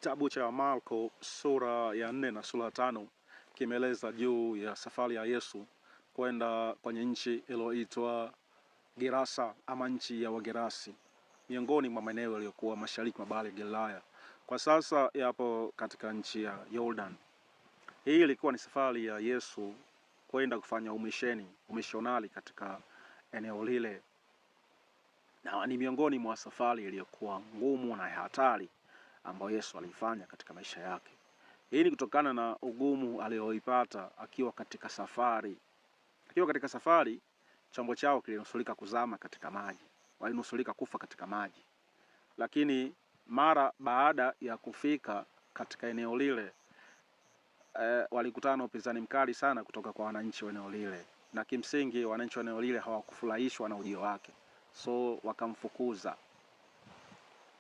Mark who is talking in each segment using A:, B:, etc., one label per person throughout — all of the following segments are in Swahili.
A: Kitabu cha Marko sura ya 4 na sura ya 5 kimeeleza juu ya safari ya Yesu kwenda kwenye nchi iliyoitwa Gerasa ama nchi ya Wagerasi, miongoni mwa maeneo yaliyokuwa mashariki mwa bahari ya Galilaya, kwa sasa yapo katika nchi ya Jordan. Hii ilikuwa ni safari ya Yesu kwenda kufanya umisheni, umishonari katika eneo lile, na ni miongoni mwa safari iliyokuwa ngumu na ya hatari ambayo Yesu aliifanya katika maisha yake. Hii ni kutokana na ugumu aliyoipata akiwa katika safari. Akiwa katika safari, chombo chao kilinusurika kuzama katika maji, walinusurika kufa katika maji. Lakini mara baada ya kufika katika eneo lile walikutana na upinzani mkali sana kutoka kwa wananchi wa eneo lile, na kimsingi wananchi wa eneo lile hawakufurahishwa na ujio wake, so wakamfukuza.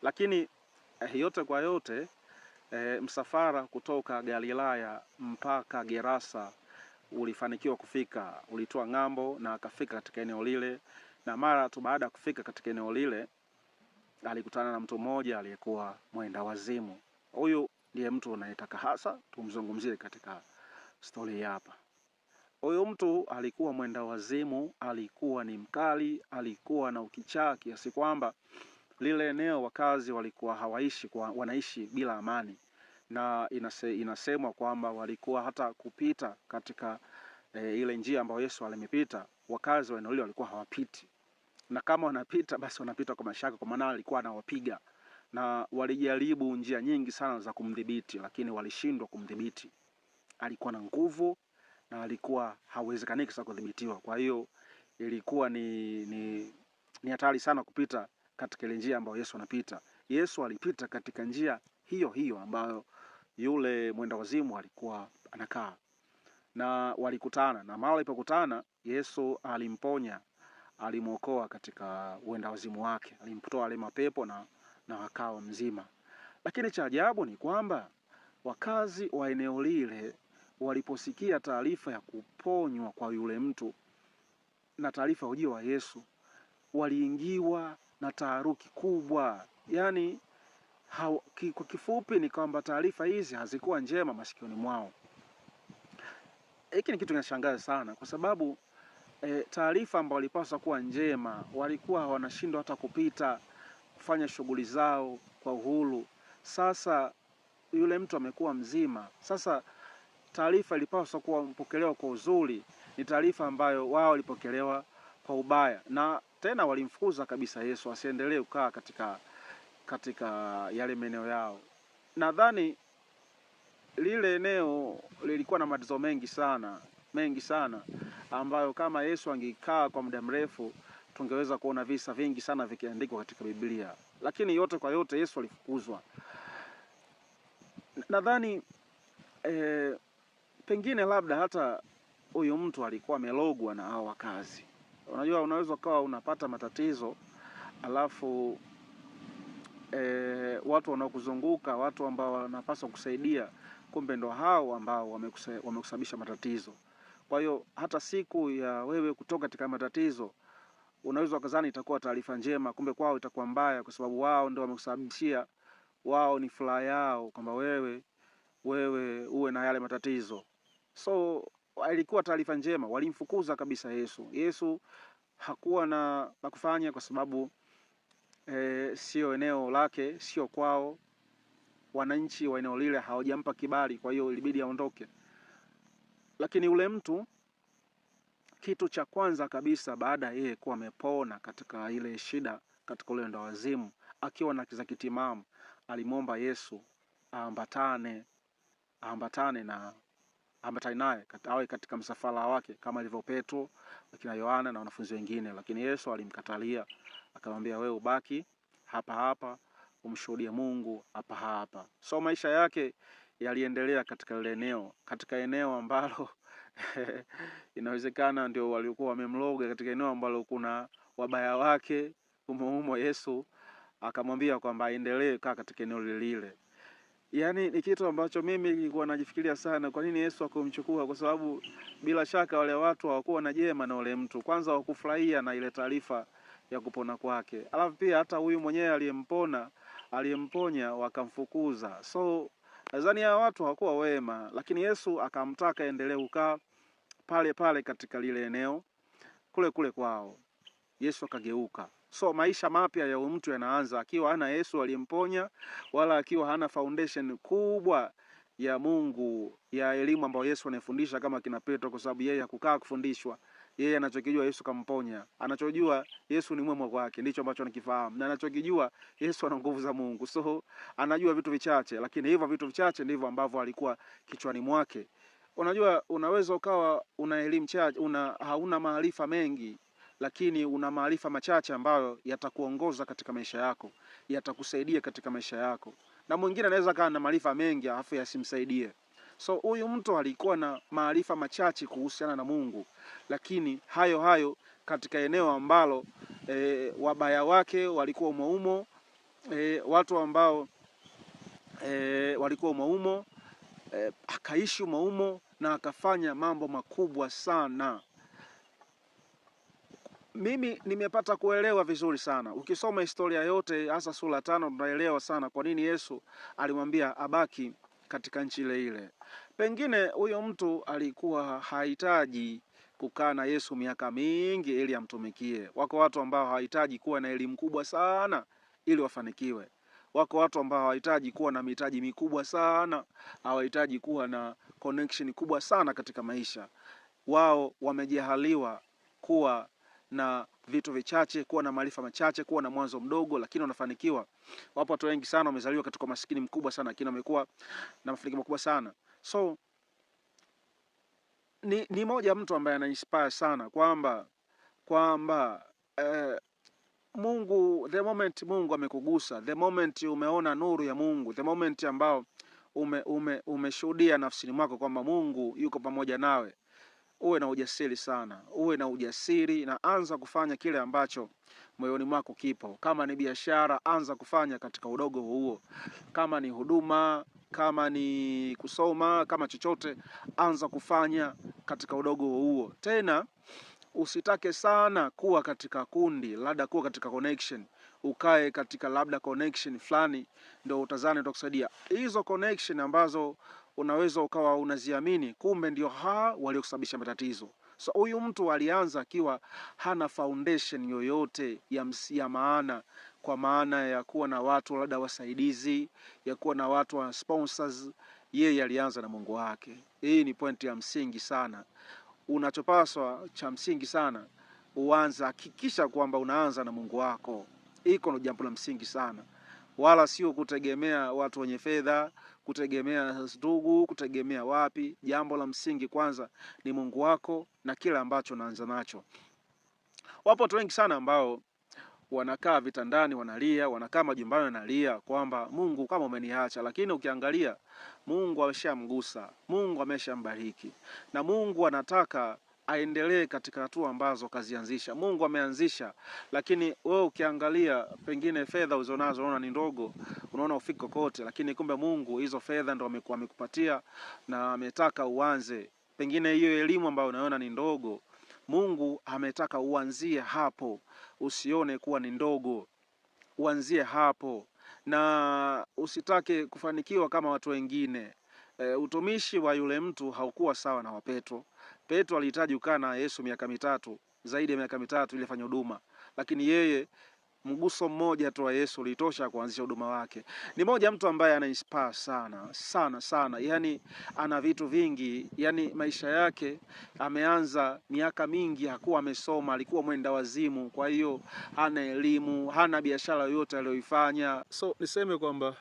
A: Lakini yote kwa yote msafara kutoka Galilaya mpaka Gerasa ulifanikiwa kufika, ulitoa ng'ambo na akafika katika eneo lile, na mara tu baada ya kufika katika eneo lile alikutana na mtu mmoja aliyekuwa mwenda wazimu. Huyu ndiye mtu unayetaka hasa tumzungumzie katika stori hapa. Huyu mtu alikuwa mwenda wazimu, alikuwa ni mkali, alikuwa na ukichaa kiasi kwamba lile eneo wakazi walikuwa hawaishi kwa, wanaishi bila amani, na inasemwa kwamba walikuwa hata kupita katika ile njia ambayo Yesu alimepita, wakazi wa eneo lile walikuwa hawapiti, na kama wanapita basi wanapita kwa mashaka, kwa maana alikuwa anawapiga. Na walijaribu njia nyingi sana za kumdhibiti, lakini walishindwa kumdhibiti. Alikuwa na nguvu na alikuwa hawezekani sasa kudhibitiwa. Kwa hiyo ilikuwa ni hatari sana kupita katika ile njia ambayo Yesu anapita. Yesu alipita katika njia hiyo hiyo ambayo yule mwenda wazimu alikuwa anakaa, na walikutana, na mara walipokutana Yesu alimponya, alimwokoa katika uenda wazimu wake, alimtoa ale mapepo na akawa mzima. Lakini cha ajabu ni kwamba wakazi wa eneo lile waliposikia taarifa ya kuponywa kwa yule mtu na taarifa ya ujio wa Yesu, waliingiwa na taharuki kubwa. Yaani kwa kifupi ni kwamba taarifa hizi hazikuwa njema masikioni mwao. Hiki ni kitu kinashangaza sana kwa sababu taarifa ambayo walipaswa kuwa njema walikuwa wanashindwa hata kupita kufanya shughuli zao kwa uhuru. Sasa yule mtu amekuwa mzima. Sasa taarifa ilipaswa kuwa mpokelewa kwa uzuri, ni taarifa ambayo wao walipokelewa kwa ubaya, na tena walimfukuza kabisa Yesu asiendelee kukaa katika yale maeneo yao. Nadhani lile eneo lilikuwa na matatizo mengi sana, mengi sana ambayo kama Yesu angekaa kwa muda mrefu tungeweza kuona visa vingi sana vikiandikwa katika Biblia. Lakini yote kwa yote Yesu alifukuzwa. Nadhani pengine labda hata huyu mtu alikuwa amelogwa na hao wakazi. Unajua, unaweza ukawa unapata matatizo alafu watu wanaokuzunguka, watu ambao wanapaswa kusaidia, kumbe ndo hao ambao wamekusababisha matatizo. Kwa hiyo hata siku ya wewe kutoka katika matatizo unaweza ukazani itakuwa taarifa njema, kumbe kwao itakuwa mbaya, kwa sababu wao ndo wamekusababishia. Wao ni furaha yao kwamba wewe uwe na yale matatizo. So ilikuwa taarifa njema, walimfukuza kabisa Yesu. Yesu hakuwa na la kufanya kwa sababu sio eneo lake, sio kwao. Wananchi wa eneo lile hawajampa kibali, kwa hiyo ilibidi aondoke. Lakini yule mtu, kitu cha kwanza kabisa baada ya yeye kuwa amepona katika ile shida, katika ule wazimu, akiwa na kiza kitimamu, alimwomba Yesu aambatane na ambatane naye awe katika msafara wake kama ilivyo Petro, akina Yohana na wanafunzi wengine. Lakini Yesu alimkatalia, akamwambia wewe ubaki hapa hapa umshuhudie Mungu hapa hapa. So maisha yake yaliendelea katika lile eneo, katika eneo ambalo inawezekana ndio walikuwa wamemloga, katika eneo ambalo kuna wabaya wake humo humo. Yesu akamwambia kwamba aendelee kaa katika eneo lile lile. Yaani ni kitu ambacho mimi nilikuwa najifikiria sana, kwa nini Yesu akumchukua? Kwa sababu bila shaka wale watu hawakuwa na jema na ule mtu, kwanza hawakufurahia na ile taarifa ya kupona kwake, alafu pia hata huyu mwenyewe aliyempona Aliyemponya wakamfukuza. So nadhani hawa watu hawakuwa wema, lakini Yesu akamtaka endelee kukaa pale pale katika lile eneo kule kule kwao. Yesu akageuka. So maisha mapya ya mtu yanaanza akiwa hana Yesu aliyemponya, wala akiwa hana foundation kubwa ya Mungu ya elimu ambayo Yesu anafundisha kama kina Petro, kwa sababu yeye hakukaa kufundishwa. Yeye anachokijua Yesu kamponya, anachojua Yesu ni mwema kwake, ndicho ambacho anakifahamu, na anachokijua Yesu ana nguvu za Mungu. So anajua vitu vichache, lakini hivyo vitu vichache ndivyo ambavyo alikuwa kichwani mwake. Unajua, unaweza ukawa una elimu chache, una hauna maarifa mengi, lakini una maarifa machache ambayo yatakuongoza katika maisha yako, yatakusaidia katika maisha yako. Na mwingine anaweza kawa na maarifa mengi alafu yasimsaidie. So huyu mtu alikuwa na maarifa machache kuhusiana na Mungu, lakini hayo hayo katika eneo ambalo wabaya wake walikuwa umoumo, watu ambao walikuwa umoumo, akaishi umoumo na akafanya mambo makubwa sana. Mimi nimepata kuelewa vizuri sana. Ukisoma historia yote hasa sura 5 tunaelewa sana kwa nini Yesu alimwambia abaki katika nchi ile ile. Pengine huyo mtu alikuwa hahitaji kukaa na Yesu miaka mingi ili amtumikie. Wako watu ambao hawahitaji kuwa na elimu kubwa sana ili wafanikiwe. Wako watu ambao hawahitaji kuwa na mitaji mikubwa sana, hawahitaji kuwa na connection kubwa sana katika maisha. Wao wamejaliwa kuwa na vitu vichache, kuwa na maarifa machache, kuwa na mwanzo mdogo, lakini wanafanikiwa. Wapo watu wengi sana wamezaliwa katika masikini mkubwa sana, lakini wamekuwa na mafanikio makubwa sana. So ni moja mtu ambaye ana inspire sana kwamba Mungu, the moment Mungu amekugusa, the moment umeona nuru ya Mungu, the moment ambao umeshuhudia nafsini mwako kwamba Mungu yuko pamoja nawe, uwe na ujasiri sana, uwe na ujasiri na anza kufanya kile ambacho moyoni mwako kipo. Kama ni biashara, anza kufanya katika udogo huo. Kama ni huduma, kama ni kusoma, kama chochote, anza kufanya katika udogo huo. Tena usitake sana kuwa katika kundi, labda kuwa katika connection, ukae katika labda connection fulani ndio utazani utakusaidia. Hizo connection ambazo unaweza ukawa unaziamini, kumbe ndio waliokusababisha matatizo. So huyu mtu alianza akiwa hana foundation yoyote ya maana, kwa maana ya kuwa na watu labda wasaidizi, ya kuwa na watu wa sponsors. Yeye alianza na Mungu wake. Hii ni pointi ya msingi sana. Unachopaswa cha msingi sana, uanze, hakikisha kwamba unaanza na Mungu wako. Iko ni jambo la msingi sana, wala sio kutegemea watu wenye fedha, kutegemea ndugu, kutegemea wapi. Jambo la msingi kwanza ni Mungu wako na kila ambacho unaanza nacho. Wapo watu wengi sana ambao wanakaa vitandani wanalia, wanakaa majumbani wanalia kwamba Mungu kama umeniacha, lakini ukiangalia Mungu ameshamgusa, Mungu ameshambariki, na Mungu anataka aendelee katika hatua ambazo kazianzisha. Mungu ameanzisha, lakini wewe ukiangalia pengine fedha ulizonazo unaona ni ndogo, unaona ufiki kokote, lakini kumbe Mungu hizo fedha ndo amekuwa amekupatia na ametaka uanze. Pengine hiyo elimu ambayo unaona ni ndogo, Mungu ametaka uanzie hapo, usione kuwa ni ndogo, uanzie hapo na usitake kufanikiwa kama watu wengine. Utumishi wa yule mtu haukuwa sawa na wa Petro. Petro alihitaji kukaa na Yesu miaka mitatu, zaidi ya miaka mitatu ili afanye huduma, lakini yeye mguso mmoja tu wa Yesu ulitosha kuanzisha huduma wake. Ni moja mtu ambaye ana inspire sana sana sana, yani ana vitu vingi, yani maisha yake ameanza miaka mingi hakuwa amesoma, alikuwa mwenda wazimu, kwa hiyo hana elimu, hana biashara yoyote aliyoifanya. So niseme kwamba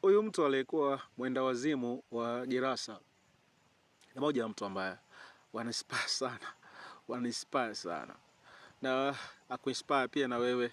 A: huyu mtu aliyekuwa mwenda wazimu wa Gerasa ni moja ya mtu ambaye wana inspire sana, wana inspire sana na akuinspire pia na wewe.